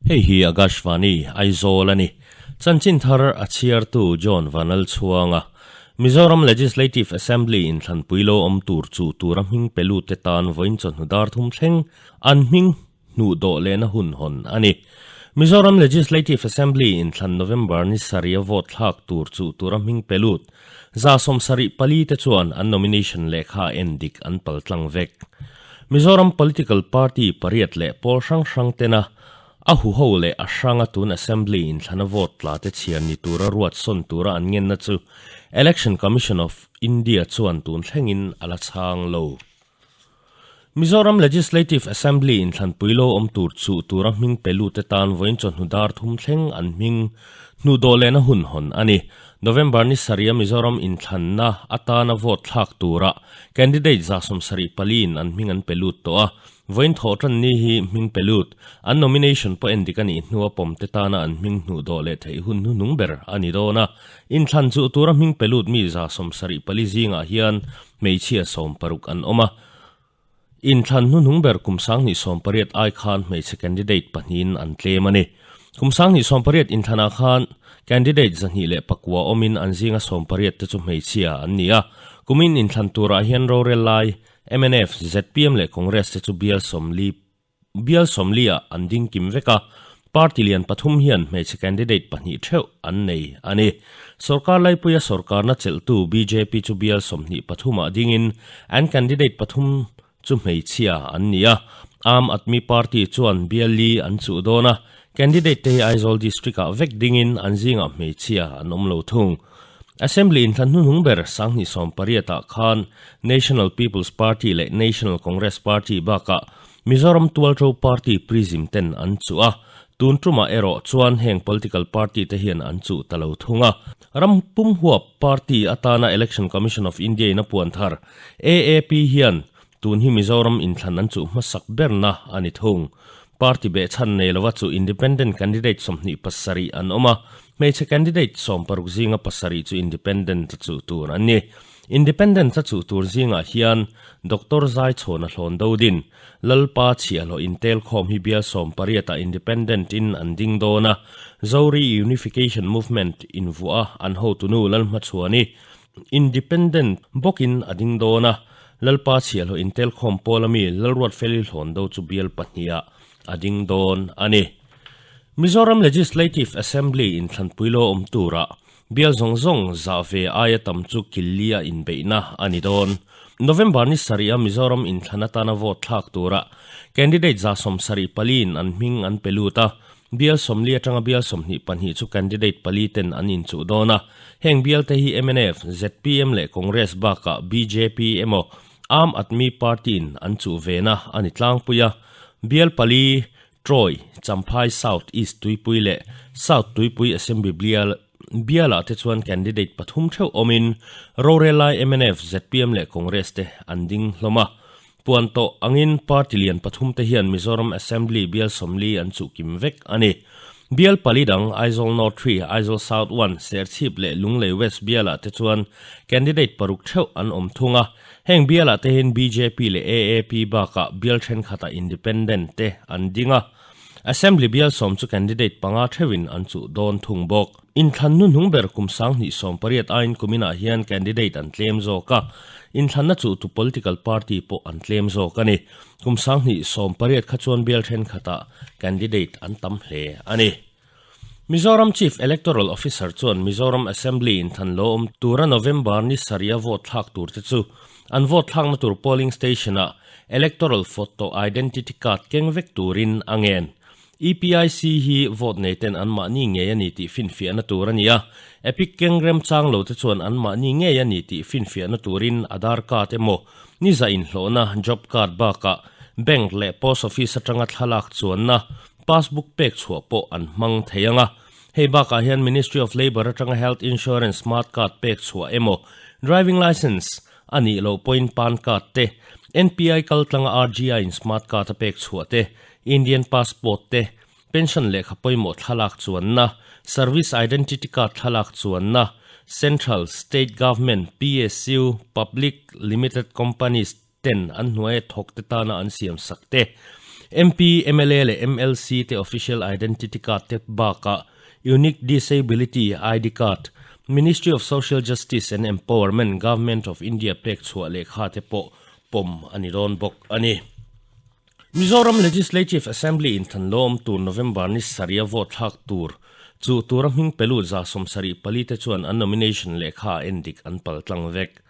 Hei hi Akashvani, Aizawl a ni. Chanchin thar a chhiartu John Vanlalchhuanga, Mizoram Legislative Assembly inthlanpui lo awm tur chu tura hming pe lut te tan vawiin chawhnu dar thum thleng an hming hnuh dawh lehna hun hawn a ni. Mizoram Legislative Assembly inthlan November ni sarih a vote thlak tur chu tura hming pe lut 74 te chuan an nomination lehkha en dik an paltlang vek. Mizoram political party pariat leh pawl hrang hrang tena a huho leh a hranga tun Assembly inthlana vote tla te chhiar ni tura ruat sawn tura an ngenna chu Election Commission of India chuan tun thlengin a la chhang lo. Mizoram Legislative Assembly inthlanpui lo awm tur chuh tura hming pe lut te tan vawiin chawhnu dar thum thleng an hming hnuh dawh lehna hun hawn a ni. November ni sarih a Mizoram inthlanna atana vote thlak tura candidate 74 in an hming an pe lut tawh a, vawiin thawh tan ni hi hming pe lut an nomination pawh en dik a nih hnua pawm te tana an hming hnuh dawh leh theih hun hnuhnung ber a ni dawn a. Inthlan chuh tura hming pe lut mi 74 zingah hian hmeichhia 60 an awm a. Inthlan hnuhnung ber kum 2018 ai khan hmeichhe candidate pahnihin an tlem a ni. Kum 2018 inthlanah khan candidate 209 awmin an zinga 18 te chu hmeichhia an ni a. Kumin inthlan turah hian rorel lai mnf, zpm leh Congress te chu bial 40 bial 40 ah an ding kim vek a. Party lian pathum hian hmeichhe candidate pahnih theuh an nei a ni. Sorkar laipuia sorkarna chelhtu BJP chu bial 23 ah dingin an candidate pathum chu hmeichhia an ni a. Aam Aadmi Party chuan bial li an chuh dawn a, candidate te hi Aizawl district ah vek dingin an zingah hmeichhia an awm lo thung. Assembly inthlan hnuhnung ber 2018 ah khan National People's Party leh National Congress Party bakah Mizoram Tualṭo Party Prism ten an chuh a, tun ṭumah erawh chuan heng political party te hian an chuh ta lo thung a. Ram pum huap party atana Election Commission of India in a puan thar AAP hian tun hi Mizoram inthlan an chuh hmasak berna a ni thung. Party behchhan nei lova chu independent candidate 27 an awm a, hmeichhe candidate 60 zinga pasarih chu independent a chuh tur an ni. Independent a chuh tur zingah hian Doctor Zaichhawna hlawn do din, Lalpa chhiahhlawh intel khawm hi bial 18 ah independent in an ding dawn a, Zori Unification Movement invuah a an hotunu Lalhmachhuani independent bawkin a ding dawn a, Lalpa chhiahhlawh intel khawm pawl ami Lalruatfeli hlawn do chu bial pahnih ah a ding dawn a ni. Mizoram Legislative Assembly inthlanpui lo awm turah Bial zawng zawng zah ve aia tam chu Killi-a inbeihna a ni dawn. November ni sarih a Mizoram inthlan atana vote thlak tura candidate 74 in an hming an pe lut a, bial 40 atanga bial 22 chu candidate pali ten an inchuh dawn a. Heng bial te hi mnf, zpm leh Congress bakah bjp emaw Aam Aadmi Party in an chuh vena a ni tlangpui a. Bial pali Troy, Champhai South East Tuipui leh South Tuipui Assembly bial bialah te chuan candidate pathum theuh awmin rorel lai mnf, zpm leh Congress te an ding hlawm a. Puan tawh angin party lian pathum te hian Mizoram Assembly bial 40 an chuh kim vek a ni. Bial pali dang Aizawl North 3, Aizawl South 1, Serchhip leh Lunglei West bialah te chuan candidate paruk theuh an awm thung a. Heng bialah te hian BJP leh AAP bakah bial thenkhatah independent te an ding a. Assembly bial 10 chu candidate panga theuhin an chuh dawn thung bawk. Inthlan hnuhnung ber kum 2018 aiin kuminah hian candidate an tlem zawk a, inthlanna chuh tu political party pawh an tlem zawk a ni. Kum 2018 kha chuan bial thenkhatah candidate an tam hle a ni. Mizoram Chief Electoral Officer chuan Mizoram Assembly inthlan lo awm tura November ni sarih a vote thlak tur te chu an vote thlakna tur polling station ah electoral photo identity card keng vek turin a ngen. EPIC hi vote nei ten an mahni ngei a ni tih finfiahna tur a ni a, EPIC keng remchang lo te chuan an mahni ngei a ni tih finfiahna turin Aadhaar card emaw ni za inhlawhna job card bakah bank leh post office atanga thlalak chuanna passbook pek chhuah pawh an hmang thei anga. Hei bakah hian Ministry of Labour atanga health insurance smart card pek chhuah emaw driving licence a nih loh pawhin PAN card te, NPI kaltlanga RGI in smart card a pek chhuah te, Indian passport te, pension lehkha pawimawh thlalak chuanna, service identity card thlalak chuanna, Central, State Government, PSU, Public Limited Companies ten an hnuaia thawk te tana an siam sak te. MP, mla leh MLC te official identity card te bakah Unique Disability ID Card, Ministry of Social Justice and Empowerment, Government of India pek chhuah lehkha te pawh pawm a ni dawn bawk a ni. Mizoram Legislative Assembly inthanlawm tur November ni sarih a vote thlak tur chu tura hming pe lut 74 te chuan an nomination lehkha a endik an pal tlang vek.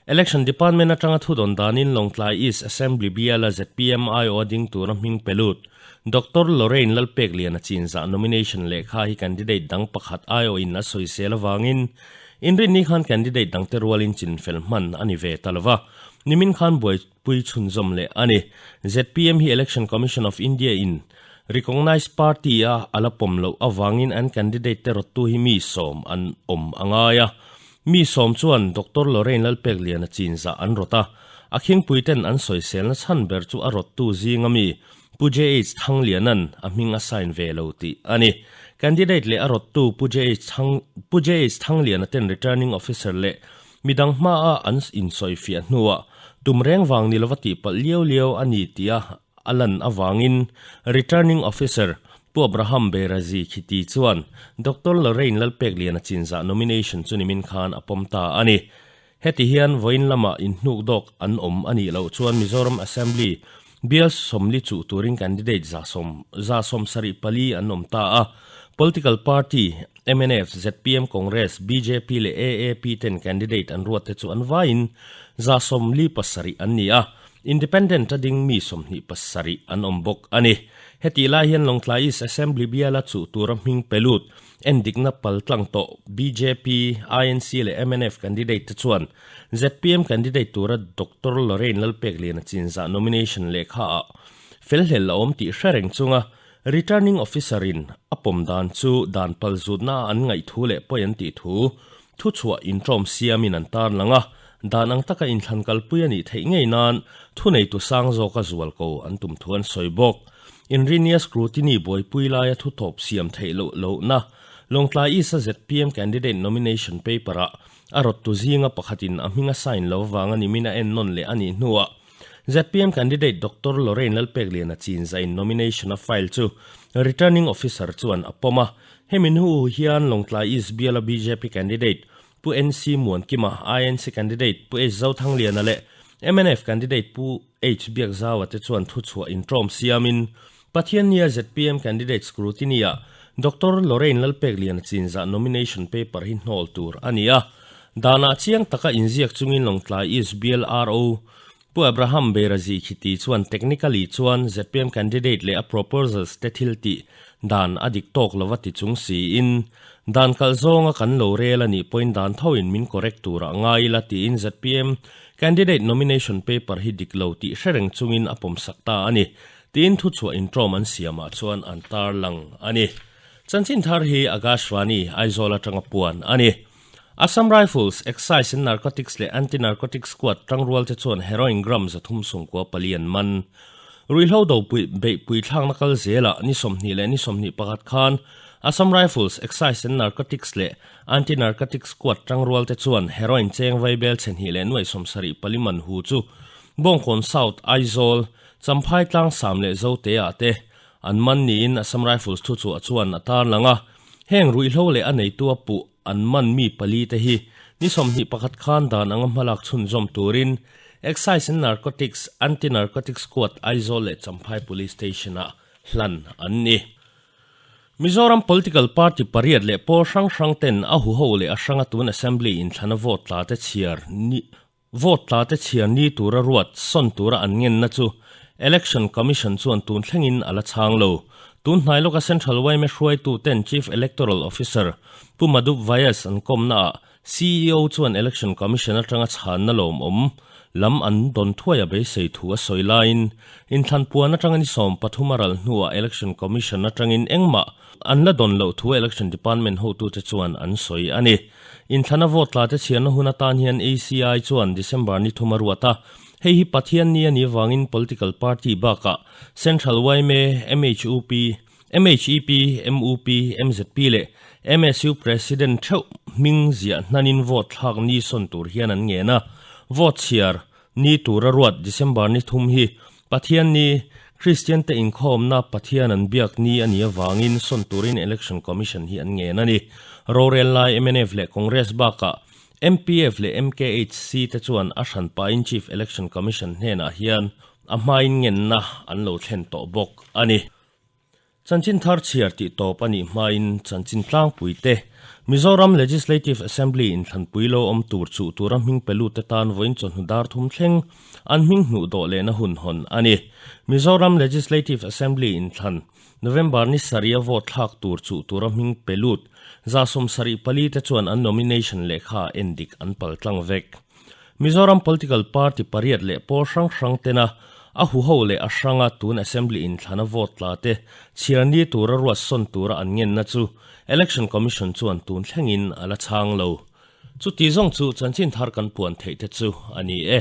Election Department atanga thudawn danin Lawngtlai East Assembly biala zpm aiawh a ding tura hming pe lut Doctor Lorraine Lalpekliana chinzah nomination lehkha hi candidate dang pakhat aiawhin a sawisel avangin Inrinni khan candidate dangte rualin chinfel hman a ni ve ta lova, nimin khan buai pui chhunzawm leh a ni. Zpm hi Election Commission of India in recognised party a a la pawm loh avangin an candidate te rawttu hi mi sawm an awm a ngai a. Mi sawm chuan Doctor Lorraine Lalpekliana chinzah an rawt a, a khingpui ten an sawiselna chhan ber chu a rawttu zinga mi Pu JH Thangliana'n a hming a sign ve lo tih a ni. Candidate leh a rawttu Pu JH Thang Pu JH Thangliana ten Returning Officer leh midang hmaa an insawifiah hnuah tum reng vang ni lova tihpalh liau liau a ni tia a lan avangin Returning Officer Pu Abraham Beirazi Khiti chuan Doctor Lorraine Lalpekliana chinzah nomination chu nimin khan a pawm ta a ni. Heti hian vawiin lamah inhnuk dawk an awm a nih loh chuan Mizoram Assembly bial sawmli chuh turin candidate 174 an awm ta a. Political party mnf, zpm, Congress, bjp leh AAP ten candidate an ruat te chu an vaiin 47 an ni a, Independent a ding mi 27 an awm bawk a ni. Hetih lai hian Lawngtlai East Assembly biala chuh tura hming pe lut Endikna paltlang tawh bjp, INC leh mnf candidate te chuan zpm candidate tura Doctor Lorraine Lalpekliana chinzah nomination lehkha ah felhlel a awm tih hre reng chunga Returning Officer in a pawm dan chu dan palzutna a an ngaih thu leh pawi an tih thu thuchhuah intawm siamin an tarlang a, dan ang taka inthlan kalpui a nih theih ngei nan thuneitu sang zawka zualko an tum thu an sawi bawk. Inrinia scrutiny buaipui laia thutawp siam theih loh lohna Lawngtlai East-a zpm candidate nomination paper-ah a rawttu zinga pakhatin a hming a sign lo avanga nimin a ennawn leh a nih hnuah zpm candidate Doctor Lorraine Lalpekliana chinzain nomination a file chu returning officer chuan a pawm a. Hemi hnu hian Lawngtlai East biala bjp candidate Pu NC Muankima, INC candidate Pu H Zothangliana leh mnf candidate Pu H Biakzaua te chuan thuchhuah intawm siamin Pathiannia zpm candidate scrutiny-ah Doctor Lorraine Lalpekliana chinzah nomination paper hi hnawl tur a ni a. Danah chiang taka inziak chungin Lawngtlai East bial RO Pu Abraham Beirazi Khiti chuan technically chuan zpm candidate leh a proposals te thil tih dan a dik tawk lova ti chung siin dan kalh zawnga kan lo rel a nih pawhin dan thoin min correct turah ngai ila tiin zpm Candidate nomination paper hi dik lo tih hre reng chungin a pawmsak ta a ni, tiin thuchhuah intawm an siamah chuan an tarlang a ni. Chanchin thar hi Akashvani, Aizawl atanga puan a ni. Assam Rifles, Excise and Narcotics leh Anti-Narcotics Squad tangrual te chuan heroin gram 394 an man. Ruihhlo do pui beihpui thlakna kal zelah ni 20 leh ni 21 khan Assam Rifles, Excise and Narcotics leh Anti-Narcotics Squad tangrual te chuan heroin cheng vaibel chhe hnih leh nuai 74 man hu chu Bawngkawn South, Aizawl, Champhai tlang Sam leh Zote-ah te an man niin Assam Rifles thuchhuah chuan a tarlang a. Heng ruihhlo leh a neitu a puh an man mi pali te hi ni 21 khan dan anga hmalak chhunzawm turin Excise and Narcotics, Anti-Narcotics Squad, Aizawl leh Champhai Police Station-ah hlan an ni. Mizoram political party pariat leh pawl hrang hrang ten a huho leh a hranga tun assembly inthlana vote tla te chhiar ni vote tla te chhiar ni tura ruat sawn tura an ngenna chu Election Commission chuan tun thlengin a la chhang lo. Tun hnai lawka Central yma hruaitu ten Chief Electoral Officer Pu Madhup Vyas an kawmna ah CEO chuan Election Commission atanga chhanna lawmawm lam an dawn thuai a beisei thu a sawi laiin inthlan puan atanga ni 13 a ral hnuah Election Commission atangin engmah an la dawn loh thu Election Department hotute chuan an sawi a ni. Inthlana vote tla te chhiarna hun atan hian ACI chuan December ni thum a ruat a, hei hi Pathian ni a nih avangin political party bakah Central yma, MHUP, MHEP, MUP, MZP leh MSU President theuh hming ziah hnanin vote thlak ni sawn tur hian an ngen a, vote chhiar ni tura ruat December ni thum hi Pathian ni Kristian te inkhawmna Pathian an biak ni a nih avangin sawn turin Election Commission hi an ngen a ni. Rorel lai mnf leh Congress bakah MPF leh MKHC te chuan a hranpain Chief Election Commission hnenah hian a hmain ngenna an lo thlen tawh bawk a ni. Chanchin thar chhiar tih tawp a nih hmain chanchin tlangpui te, Mizoram Legislative Assembly inthlanpui lo awm tur chuh tura hming pe lut te tan vawiin chawhnu dar thum thleng an hming hnuh dawh lehna hun hawn a ni. Mizoram Legislative Assembly inthlan November ni sarih a vote thlak tur chuh tura hming pe lut 74 te chuan an nomination lehkha endik an paltlang vek. Mizoram political party pariat leh pawl hrang hrang tena a huho leh a hranga tun Assembly inthlana vote tla te chhiar ni tura ruat sawn tura an ngenna chu Election Commission chuan tun thlengin a la chhang lo. Chuti zawng chu chanchin thar kan puan theih te chu a ni e.